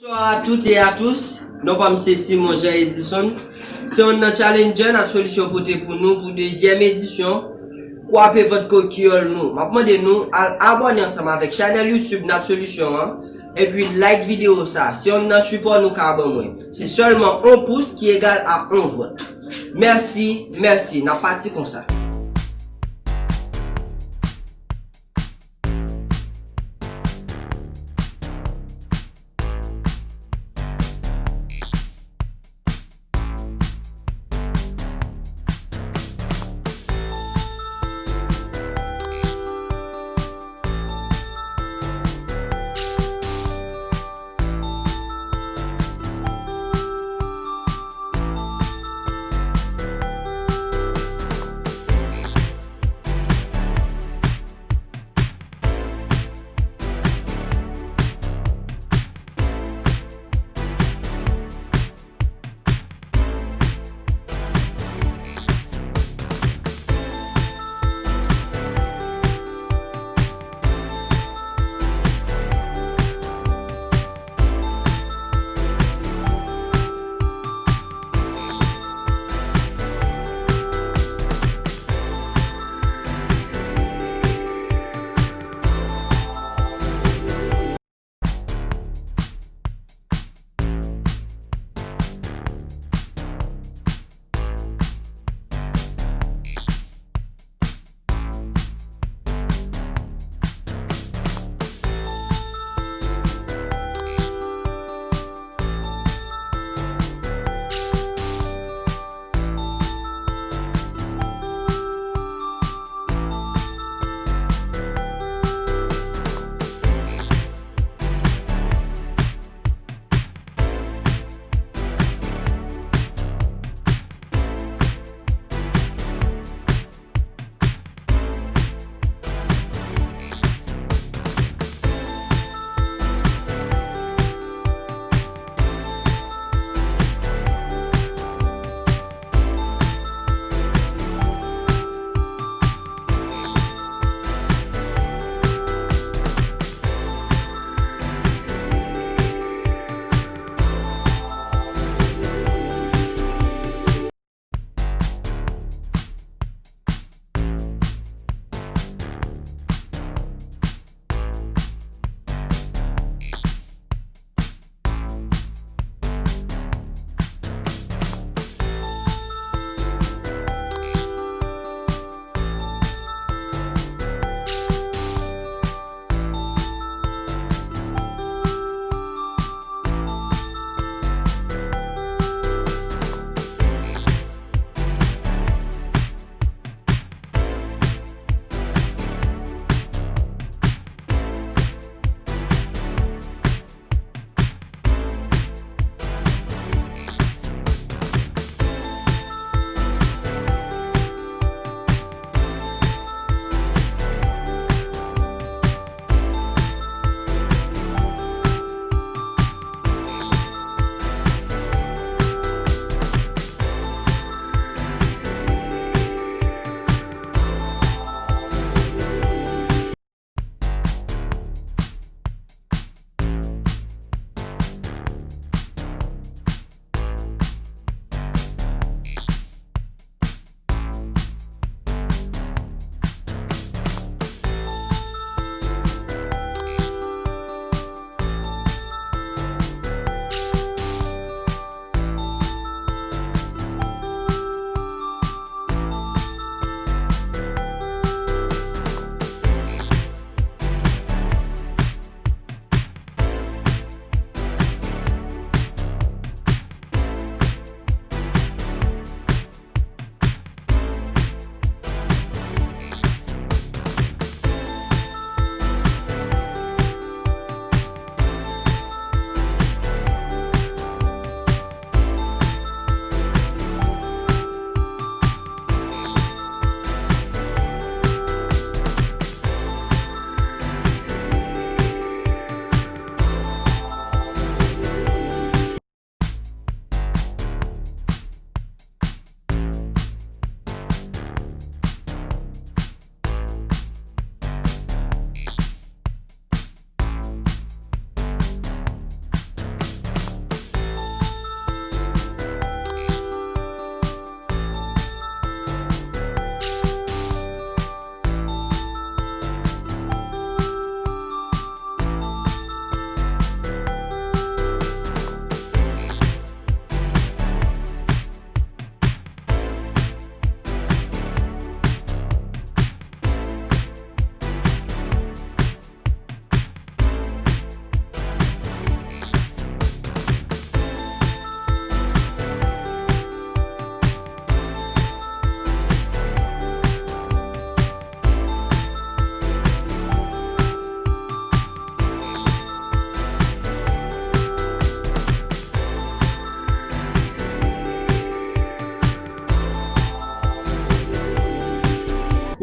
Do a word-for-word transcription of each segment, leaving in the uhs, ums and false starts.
Bonsoir à toutes et à tous. Non pa m se Simon Jean Edison. Se yon nan Challenger Nat Solution pote pou nou pou dezyèm edisyon. Kwape vant kòkiyòl nou. M ap mande nou al abòne ansanm avèk chanèl YouTube Nat Solution an. Epi like videyo sa. Se yon nan sipò nou ka ban mwen. Se sèlman yon pous ki egal a yon vòt. Mèsi, mèsi. N ap pati konsa.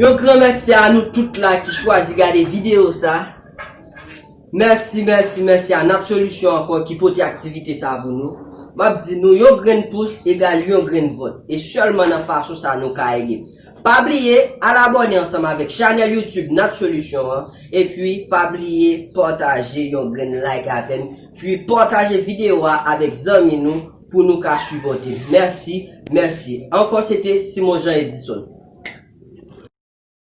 Yon gran mèsi a nou tout la ki chwazi gade videyo sa. Mèsi, mèsi, mèsi a Nat Solution ankò ki pote aktivite sa pou nou. M ap di nou, yon grenn pous egal yon grenn vòt. E sèlman nan fason sa nou ka ede. Pa bliye al abòne ansanm avèk chanèl YouTube Nat Solution an. Epi pa bliye pataje yon grenn like avè m. Pi pataje videyo a avèk zanmi nou pou nou ka sipòte m. Mèsi, mèsi. Ankò se te Simon Jean Edison.